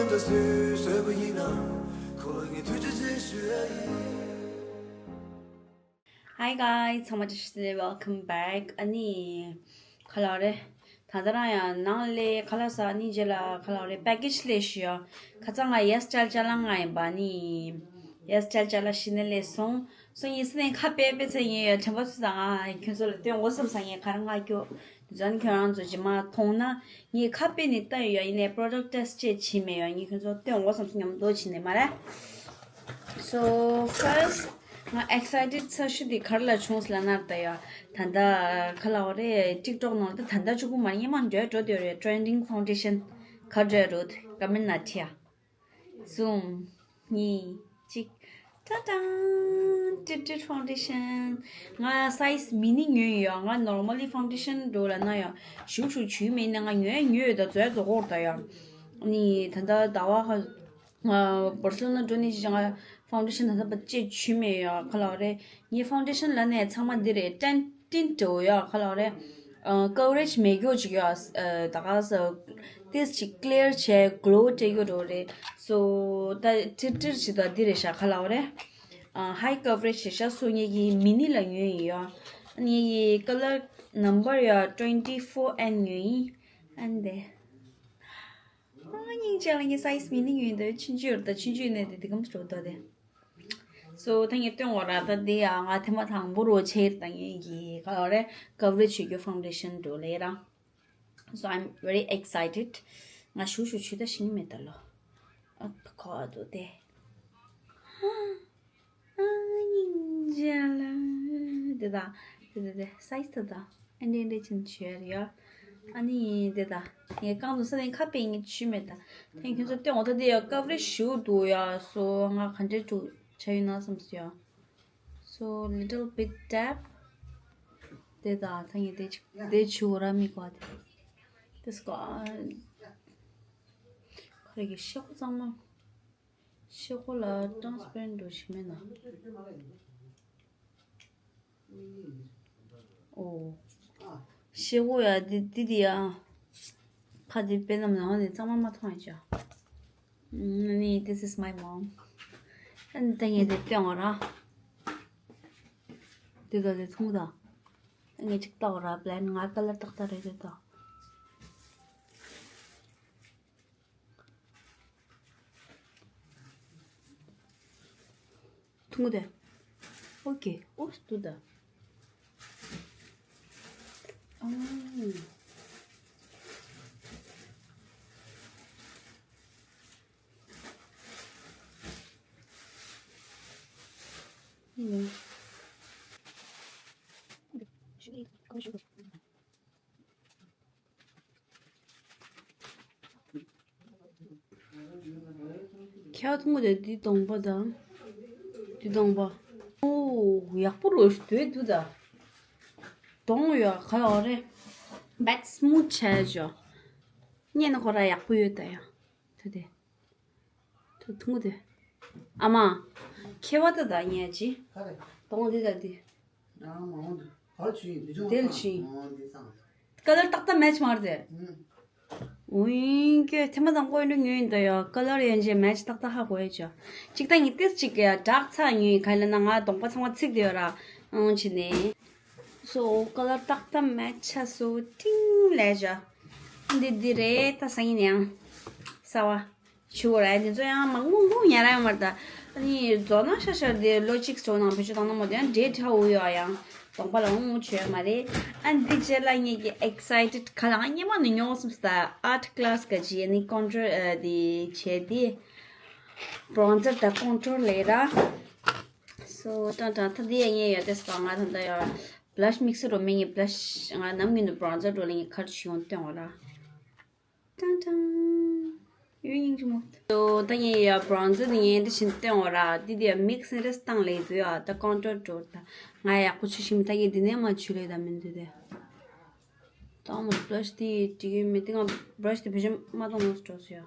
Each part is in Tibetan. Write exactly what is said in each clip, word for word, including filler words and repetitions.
ལྟ་སུས་བཟོས་པ་ཡིན་ན། ཁོ་ལ་ངས་ཐུགས་རྗེ་ཆེ་ཞུ་ཡ་ཡིན། Hi guys, ཚང་མ་བཀྲ་ཤིས་བདེ་ལེགས། Welcome back. ཨ་ནི། ག་ལབ་རེད། ད་ལྟ་རང་ཡང་ནང་ལས་ཁ་ལག་ཟ་ནི་རྗེས་ལ་ག་ལབ་རེད། པེ་ཀེ་ཇི་ལས་ཞུ་ཡ། ཁ་སང་ང་ཡས་ཅལ་ཅ་ལག་ང་ཡིན་པ་ནི། ཡས་ཅལ་ཅ་ལག་ཤི་ནས་ལས་སོང་། སོང་ཡིན་ས་ནས་ཁ་པེ་པེ་ཚེ་ངས་ཡ་དྲན་པ་ཚོ་ཚང་ང་ཁྱོད་ཚོ་ལ་སྟོན་འོ་བསམ་ས་ངས་ག་རེ་ང་སྐྱོ། འཛོན་ཁྱོད་རང་ཚོ་ཇི་མ་མཐོང་ན། ངས་ཁ་པེ་ནས་ལྟ་ཡོད་ཡ། ཡིན་ནས་product test ཅེས་བྱིས་མེད་ཡ། ངས་ཁྱོད་ཚོ་སྟོན་འོ་བསམ་སོང་མཉམ་དུ་བྱིས་ནས་མ་རེད། So first ང་excited ས་ཤུ་དེ་གར་ལ་བྱུང་སི་ལ་ནར་ད་ཡ། ད་ད་ཁ་ལ་འོ་རེད། TikTok ནང་ད་ད་ད་ཆུ་བུ་མ་ཉེ་མ་འདྲ་འགྲོ་དེ་རེད། Trending foundation གར་འདྲ་རུད་ཀ་མེན་ན་ཐིའ། གསུམ། གཉིས། གཅིག་ཏྲ་ཏྲ། ཏྲི་ཏྲི་foundation ང་size མི་ནི་ཉོས་ཡོད། ང་normally foundation འགྲོ་ལ་ན་ཡ་ཞུ་ཞུ་ཆུ་མེད་ན་ང་ཉོས་ཉོས་ཡོད། ད་ཛོ་ཛོ་ཧོར་ད་ཡ། ནི་ད་ད་ཟླ་བ་ཧ། ང་Barcelona འགྲོ་ནི་ཅི་ང་foundation ད་ད་པ་ཅེ་ཆུ་མེད་ཡ། ག་ལབ་རེད། ངའི་foundation ལ་ནས་ཚང་མ་འདི་རེད། ཏན་ཏིན་འགྲོ་ཡ། ག་ལབ་རེད། coverage མེད་རྒྱུ་ཅིག་ཡོད། ད་ག་ས་ཏིས་ཅིག་clear བྱས་glow སྤྲད་རྒྱུ་འགྲོ་རེད། So ད་ཏིར་ཏིར་ཅིག་ད་འདི་རེད་ཤག་ག་ལབ་རེད། high coverage རེད་ཤག་སོ་ངེད་ཀྱི་མི་ནི་ལ་ཉོས་ཡིན་ཡོད། ངེད་ཀྱི་color number ཡ་twenty four N ཉོས་ཡིན། ཨན་དེ། ཨ་སྙིང་རྗེ་ལ་ངའི་size མི་ནི་ཉོས་ཡིན་ད་ཆུང་ཆུང་ཡོད་ད་ཆུང་ཆུང་ཡོད་ནས་དེ་དེ་གམ་སྤྲོ་ད་དེ། So ད་ངས་སྟོན་འོ་ར་ད་འདི་ཡང་ང་ཐེངས་མ་དང་པོ་རོ་ཆེར་ད་ངས་ཀྱི་ག་ལ་རེ་coverage བྱེད་རྒྱུ་foundation འགྲོ་ལེ་ར། So I'm very excited. ང་ཞུ་ཞུ་ཆུ་ད་ཤིང་མེད་ད་ལོ། ཨ་ཁོ་ཨ་དོ་དེ། ཨ་སྙིང་རྗེ་ལ། དེ་ད་དེ་དེ་དེ་size ད་ད། ཨ་འདྲེ་འདྲེ་ཅན་བྱོས་རེད་ཡ། ཨ་ནི་དེ་ད། ངས་རྐང་དུ་ས་ནས་ཁ་པེ་ངས་ཆུ་མེད་ད། དེ་ཁྱོད་ཚོ་སྟོན་འོ་ད་དེ་ཡ་coverage ཞུ་འདུག་ཡ། So ང་ག་འདྲེ་ཀྲུ་ཆ་ཡོད་ན་བསམ་སོ་ཡ། So little bit tap. དེ་ད་ད་ངས་དེ་ཅིག་དེ་ཆུ་འོ་ར་མི་གོ་དེ། དེ་སྐོ་ཨ། ཁ་རེ་གི་ཤེ་ཁོ་གཙང་མ། ཤེ་ཁོ་ལ་transparent འགྲོ་ཞིག་མེད་ན། ཨོ། ཤེ་ཁོ་ཡ་དེ་དེ་དེ་ཡ། ཁ་དེ་པེ་ནམ་ནང་ནས་གཙང་མ་མ་མཐོང་ཡ་ཅག་ཨ་ནི་this is my mom. ཨ་ནི་ད་ངས་དེ་སྟོན་འོ་ར། དེ་ད་དེ་ཐུང་ད། ངས་ཅིག་ལྟ་འོ་ར་པླན་ང་ཀ་ལར་ཏག་ཏག་རེད་དེ་ད། ཐུང་དེ། ཨོ་ཀེ། ཨོ་སྟུ་ད། ཨོ། ཁྱེད་མཐོང་གི་འདུག་འདི་གདོང་པ་དང་། འདི་གདོང་པ། ཨོ། ཡག་པོ་རོ་ཞིག་འདུག་འདུག་ད། གདོང་ཡོད་ག་ཡོད་རེད། བེད་སྨུག་ཆ་ཞོ། ཉན་ཁོ་ར་ཡག་པོ་ཡོད་ད་ཡ། ད་དེ། ད་ཐུང་དེ། ཨ་མ། ཁེ་བ་ད་ད་ཉན་ཅི། ག་རེ། གདོང་འདི་ད་འདི། ཨ་མ་འོང་འདུག་ག་ཆུ་ཡིན་འདི་ཅུང་དེ་ལ་ཆུ་ཡིན། ཨ་འདི་ཙང་། ཀ་ལར་ཏག་ཏག་མེ་ཆི་མ་རེད་དེ། ཨུམ། འོ་ཡིན་གྱི་ཐེངས་མ་དང་པོ་ཡིན་འགྲོ་ཉོས་ཡིན་ད་ཡ། ཀ་ལར་ཡན་ཆད་མེ་ཆི་ཏག་ཏག་ཧ་གོ་ཡ་ཅོ། གཅིག་ད་ངས་ཏིས་གཅིག་གི་ཡ་བྲག་ཚ་ཉོས་ཡིན། ག་ལ་ན་ང་གདོང་པ་ཚང་མ་ཚིག་དེ་ཡོད་ར། ཨང་ཆི་ནས། སོ་ཀ་ལར་ཏག་ཏག་མེ་ཆི་སོ་ཏིང་ལེ་ཇ། འདི་འདི་རེད་ད་སང་ཉིན་ཡང་། ས་བ། ཆུ་བོ་ར་འདི་ཚོ་ཡང་མང་མང་མང་ཉར་ཡང་མར་ད། ཨ་ནི་རྫོགས་ན་ཤ་ཤ་དེ་ལོ་གཅིག་སོ་ནང་བེད་སྤྱོད་བཏང་ན་མ་དེ་ཡང་འདྲེ་ཁྲ་འུ་ཡོ་ཡང་གདོང་པ་ལ་འུ་འུ་བྱོས་མ་རེད། ཨ་འདི་རྗེས་ལ་ངེད་ཀྱི་excited ག་ལ་ང་སྙེ་མ་ནི་ཉོ་སམ་སྟ་art class ག་ཅི་ནི་contour ཨ་དེ་བྱས་དེ་bronzer དང་contour ལས་ར། སོ་ཀྲང་ཀྲང་ད་འདི་ཡ་ངས་ཡ་དེ་སྤང་ང་ད་ད་ཡ་blush mixer རོ་མི་ངས་blush ང་ནམ་ངས་ནི་bronzer འགྲོ་ལ་ངས་ཁར་ཞིག་ཡོང་སྟོན་བ་ར། ཀྲང་ཀྲང་། ཡུལ་སྙིང་རྗེ་མོ། ད་ངས་ཡ་bronzer ནི་ངས་འདི་བཞིན་སྟོན་འོ་ར། འདི་དེ་ཡ་mix ནི་རེ་སྟངས་ལས་དུ་ཡ་ད་contour འགྲོ་ད། ང་ཡག་པོ་ཆུ་ཤིང་མི་ད་ངས་འདི་ནས་མ་ཆུ་ལས་ད་མིན་དུ་དེ། ད་ང་brush དེ་འགྲིག་གི་མི་དེ་ང་brush དེ་བེད་སྤྱོད་མ་གཏོང་མ་སོ་འགྲོ་སོ་ཡ།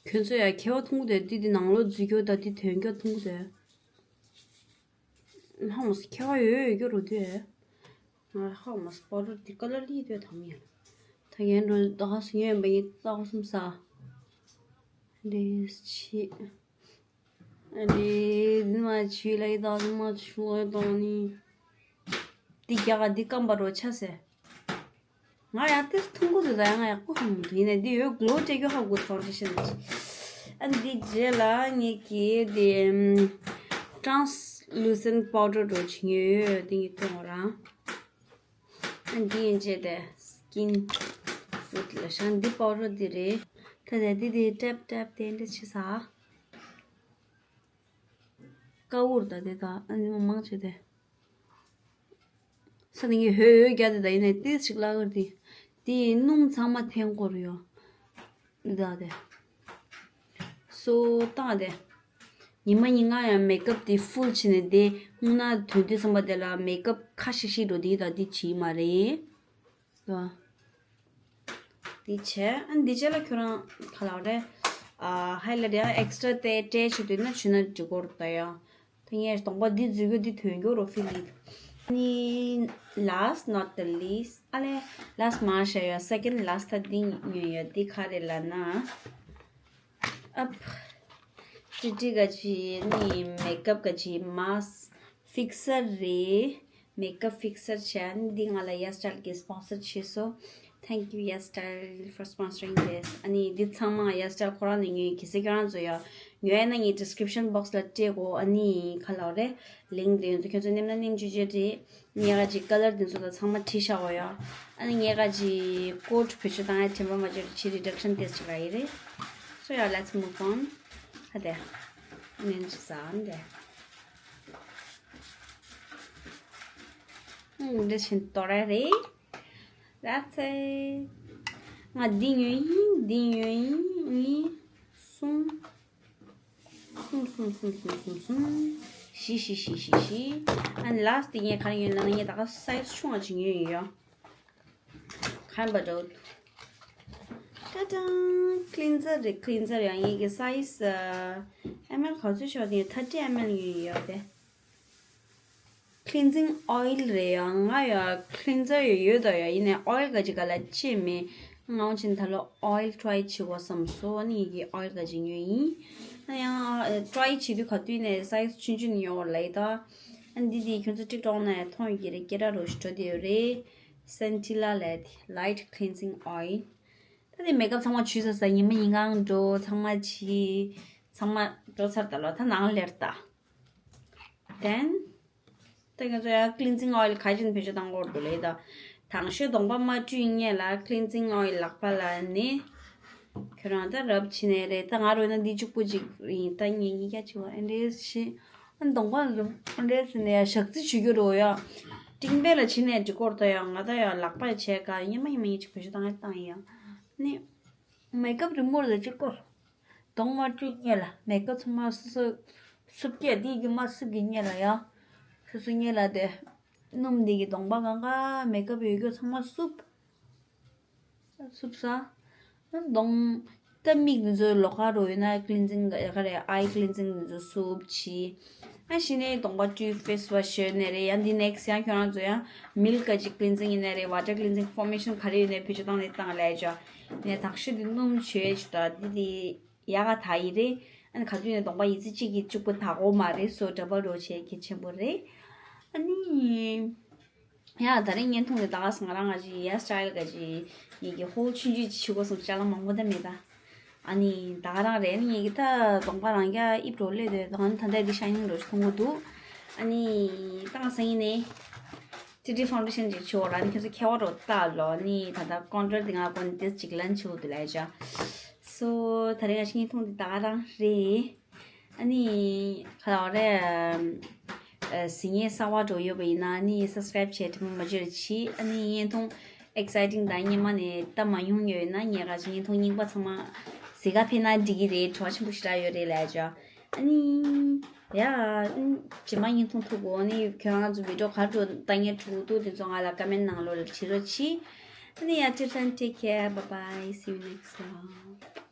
ཁྱོད་ཚོ་ཡ་ཁེ་བ་ཐུང་དེ་འདི་དེ་ནང་ལོ་འཛུལ་རྒྱུ་ད་འདི་ཐོན་རྒྱུ་ཐུང་དེ། ཧ་མོ་སི་ཁྱེད་ཡོད་ཡོད་རྒྱུ་རུ་དེ། ང་ཧ་མོ་སི་པོ་རུ་དེ་ཀ་ལར་ལི་དེ་དམ་ཡ། ད་ ད་ཡན་འགྲོ་ད་ག་སུ་ཡོན་པ་ཡིན་ཏག་སུམ་ས། རེས་ཆི། རེས་མ་ཆུ་ལ་ཡི་ཏག་མ་ཆུ་ལ་ཡི་ཏག་ནི། འདི་རྒྱ་ག་འདི་སྐམ་པ་རོ་ཆ་སེ། ང་ཡང་ཏིས་ཐུང་གུ་དུ་ད་ཡང་ང་ཡག་པོ་ཧ་མི་འདུག་ཡིན་ནའི་འདི་ཡོད་གློ་ཏྲེ་གྱོ་ཧ་གུ་ཕའུན་ཌེ་ཤན་ཨ་འདི་རྗེས་ལ་ངེད་ཀྱི་འདི་translucent powder འགྲོ་ཆི་ཉོས་ཡོད་འདི་ངེད་ཐོང་རང་། ཨ་འདི་ཡིན་རྗེས་དེ་skin food ལ་ཤང་འདི་པའུ་ཌར་འདི་རེད། ད་དེ་འདི་འདི་ཊེབ་ཊེབ་དེ་འདྲ་ཆི་ས། ཀ་འུར་ད་དེ་ད་ཨ་ནི་མ་མང་ཆེ་དེ། ས་ནི་ངས་ཧོད་ཧོད་རྒྱག་དེ་ད་ཡིན་ནའི་ཏིས་ཞིག་ལ་གར་དེ། དེ་སྣུམ་ཚང་མ་འཐེན་དགོས་རེད་ཡོ། ད་དེ། སོ་བཏང་དེ། ཉི་མ་ཉིན་གང་ཡང་མེག་ཨབ་དེ་ཧྥུལ་བྱས་ནས་དེ་སྔོན་ན་དོན་དུས་ཙམ་པ་དེ་ལ་མེག་ཨབ་ཁ་ཤིག་ཤིག་འགྲོ་དེ་ད་དེ་བྱེད་མ་རེད། ད། འདི་བྱས། ཨ་འདི་བྱས་ལ་ཁྱོད་རང་ག་ལ་རེད། ཨ་ཧའི་ལ་ཡང་ཨེག་སི་ཊ་ར་དེ་སྤྲད་བྱེད་འདོད་ན་བྱུང་ན་འགྲིག་གོ་རེད་ད་ཡ། ད་ངས་གདོང་པ་འདི་འཛུལ་རྒྱུ་འདི་ཐོན་རྒྱུ་རོ་ཧྥི་ལི། ཨ་ནི་last not the least ཨ་ལས་last མ་བྱས་ཡ་second last ད་འདི་ཉོས་ཡ་འདི་ག་རེ་ལབ་ན། ཨབ། ཀྲི་ཀྲི་ག་ཅི་ནི་མེག་ཨབ་ག་ཅི་མཱ་སི་ཕིག་སར་རེད། མེག་ཨབ་ཕིག་སར་བྱས་ནི་འདི་ང་ལ་ཡ་སི་ཊལ་གི་སི་པོན་སར་བྱས་སོ། Thank you Yastel for sponsoring this. ཨ་ནི་འདི་ཚང་མ་ཡ་སི་ཊལ་ཁོ་རང་ནས་ཉོས་གལ་སྲིད་ཁྱོད་རང་ཚོ་ཡ་ཉོས་ན་ངའི་ཌི་སི་ཀི་རིབ་ཤན་བོག་སི་ལ་སྤྲད་གོ་ཨ་ནི་ག་ལ་རེད། ལིང་འདི་ཡོད་ཚོ་ཁྱོད་ཚོ་ནེམ་ན་ནེམ་ཅུ་ཅེ་རེད། ངས་ག་ཅིག་ཀ་ལར་འདི་ཚོ་ད་ཚང་མ་བྲིས་བཞག་གོ་ཡ། ཨ་ནི་ངས་ག་ཅིག་ཀོ་ཊི་བེད་སྤྱོད་བཏང་ཡ་དྲན་པ་མ་བརྗེད་རོགས་བྱེད། རི་ཌག་ཤན་ཏེ་སི་ཊི་ཅིག་ལ་ཡི་རེད། So yeah, let's move on. ཧ་དེ། ནན་ཅི་ཟ་འདི། ཨུམ་འདི་ཕྱིན་ཏོ་ར་རེད། That's it. ང་འདི་ཉོས་ཡིན། འདི་ཉོས་ཡིན། གཉིས། གསུམ། གསུམ་གསུམ་གསུམ་གསུམ་གསུམ་གསུམ། བཞི་བཞི་བཞི་བཞི་བཞི། ཨ་ནི་ལཱ་སི་ཊི་དེ་ངས་ག་རེ་ཉོས་ན་ངས་ད་ག་སའི་ཛི་ཆུང་བ་ཅིག་ཉོས་ཡིན་ཡོ། ཁན་བ་འགྲོ། ཏ་ཏང་། ཁི་ལིན་ཛར་རེད། ཁི་ལིན་ཛར་ཡང་ངེད་ཀྱི་སའི་ཛི་ཨེམ་ཨེལ་ག་ཚོད་ཤོག་དེ་ཐར་ཊི་ཨེམ་ཨེལ་ཡོད་ཡོད་དེ། ཁི་ལིན་ཛིང་ཨོ་ཡིལ་རེད་ཡ། ང་ཡ་ཁི་ལིན་ཛར་ཡོད་ཡོད་དོ་ཡ། ཡིན་ནའི་ཨོ་ཡིལ་ག་ཅིག་ག་ལ་ཅི་མེད། ང་འོང་ཕྱིན་ད་ལོ་ཨོ་ཡིལ་ཊི་རའི་བྱེད་དགོས་བསམ་སོ། ཨ་ནི་ངེད་ཀྱི་ཨོ་ཡིལ་ག་ཅིག་ཉོས་ཡིན། ཨ་ཡང་ཊི་རའི་བྱེད་དུས་ག་དུས་ནས་སའི་ཛི་ཆུང་ཆུང་ཉོ་བ་ལ་ཡི་ད། ཨ་འདི་དེ་ཁྱོད་ཚོ་ཊིག་ཊོག་ན་ཡང་མཐོང་ཡོད་ཀྱི་རེད། སྐད་གྲགས་རོ་ཞིག་འགྲོ་དེ་ཡོད་རེད། སན་ཊི་ལ་ལས་ལའིཊ་ཁི་ལིན་ཛིང་ཨོ་ཡིལ། ད་དེ་མེག་ཨབ་ཚང་མ་བྱུས་ས་ས་ཉི་མ་ཉིན་གང་འགྲོ་ཚང་མ་བྱི། ཚང་མ་འགྲོ་ཚར་ད་ལོ་ད་ནང་ལེར་ད། དེན། ད་ང་ཚོ་ཡང་ཁི་ལིན་ཛིང་ཨོ་ཡིལ་ག་ཅིན་བེད་སྤྱོད་བཏང་དགོས་འདུག་ལེ་ད། དང་ཤོས་གདོང་པ་མ་བཀྲུས་སྔོན་ལ་ཁི་ལིན་ཛིང་ཨོ་ཡིལ་ལག་པ་ལ་ནི། ཁྱོད་རང་ད་རབ་ཕྱི་ནས་རེད། ད་ང་རོ་ན་འདི་གཅིག་པུ་གཅིག་ཡིན། ད་ངེད་གཉིས་ཀ་བྱི་བ་ཨེ་འདྲེས་ཤི། ཨ་གདོང་པ་ལ་ཨེ་འདྲེས་ནས་ཡ་ཞག་རྩི་བྱེད་རྒྱུ་རོ་ཡ། ཏིང་པེ་ལ་བྱི་ནས་འགྲིག་གོ་རེད་ད་ཡ། ང་ད་ཡ་ལག་པ་བྱས་ག་ཉི་མ་ཉི་མ་ཡིན་གཅིག་བེད་སྤྱོད་བཏང་ཡ་བཏང་ཡ། ནི། མེག་ཨབ་རི་མོ་ལ་གཅིག་པོ། གདོང་མ་བཀྲུས་སྔོན་ལ་མེག་ཨབ་ཚང་མ་སོ་སོ་སུབ་ཀྱི་འདི་གི་མ་སུབ་ཀྱི་སྔོན་ལ་ཡ། སོ་སོ་སྔོན་ལ་དེ། སྣུམ་འདི་གི་གདོང་པ་གང་ག་མེག་ཨབ་ཡོད་རྒྱུ་ཚང་མ་སུབ། སུབ་ས། གདོང་། ད་མིག་འདི་ཚོ་ལོགས་ཀ་རོ་ཡོད་ན་ཁི་ལིན་ཛིང་ག་རེ་ཨའི་ཁི་ལིན་ཛིང་འདི་ཚོ་སུབ་བྱི། ཨ་གཞི་ནས་གདོང་པ་བཀྲུས་ཕེ་སི་ཝ་ཤི་ཞོན་ནས་རེད་ཡ། འདི་ནེག་སི་ཡང་ཁྱོད་རང་ཚོ་ཡང་མིལ་ཀ་ཅིག་ཁི་ལིན་ཛིང་ཡིན་ནས་རེད། ཝ་ཊར་ཁི་ལིན་ཛིང་ཕོར་མེ་ཤན་ག་རེ་ཡོད་ནས་བེད་སྤྱོད་བཏང་ནས་བཏང་ལས་ཅོ། ནས་དག་ཤོས་འདི་སྣུམ་བྱོས་ཅི་ད་འདི་འདི་ཡག་ག་ད་ཡི་རེད། ཨ་ནི་ག་དུས་ནས་གདོང་པ་ཡི་ཙི་གཅིག་གིས་གཅིག་པུ་ད་གོ་མ་རེད། སོ་ཌ་བལ་རོ་བྱས་གལ་ཆེན་པོ་རེད། ཨ་ནི། ཡ་ད་རིང་བརྙན་ཐུང་འདི་ད་ག་སང་རང་ང་ཅི་ཡ་སི་ཊལ་ག་ཅི་ངེད་ཀྱི་ཧོལ་ཆུང་ཆུང་ཅིག་བྱེད་དགོས་སམ་ཅ་ལག་མང་པོ་ད་མེད་ད། ཨ་ནི་ད་ག་རང་རེད། ཨ་ནི་ངེད་ཀྱི་ད་གདོང་པ་རང་རྒྱ་ཨིབ་རོ་ལས་དོད་ད་ག་ནི་ད་ལྟ་འདི་ཤ་ཡིན་རོ་ཞིག་མཐོང་གི་འདུག་ཨ་ནི་ད་ག་སང་ཡིན་ནི་ཏི་ཏི་ཕའུན་ཌེ་ཤན་ཅིག་བྱེད་འོ་ར། ཨ་ནི་ཁྱོད་ཚོ་ཁྱད་པར་རོ་ལྟ་ལོ། ཨ་ནི་ད་ད་ཀོན་ཊུར་འདི་ང་ཀོན་ཏེས་ཅིག་ལན་བྱེད་འོ་འདུག་ལས་ཅ། སོ་ད་རིང་ང་ཤི་བརྙན་ཐུང་འདི་ད་ག་རང་རེད། ཨ་ནི་ག་ལ་བ་རེད། ཨ་གཟིགས་ཉེས་གསར་བ་འགྲོ་ཡོད་པ་ཡིན་ན་ཨ་ནི་སབ་སི་ཀ་རེབ་བྱས་དྲི་མ་མ་བརྗོད་ཅི། ཨ་ནི་བརྙན་ཐུང་ཨེག་སའི་ཊིང་དང་སྙན་མ་ནས་ལྟ་མ་མྱོང་ཡོད་ན་ངས་ག་ཅི་བརྙན་ཐུང་རྙིང་པ་ཚང་མ་གཟིགས་ག་ཕེབས་ན་འགྲིག་གི་རེད། བྲོ་བ་ཆེན་པོ་ཞེ་དྲག་ཡོད་རེད་ལས་ཅོ། ཨ་ནི་ཡ་ཨ་ནི་རྗེས་མ་བརྙན་ཐུང་ཐུག་གོ་ཨ་ནི་ཁྱོད་རང་ཚོ་བི་ཌིའོ་ག་འགྲོ་ལྟ་ཉན་འགྲོ་འདུག་དེ་ཚོ་ང་ལ་ཀ་མེན་ཊི་ནང་ལོགས་ལ་བྲིས་རོགས་གྱིས། ཨ་ནི་ཡ་till then take care, bye bye, see you next vlog.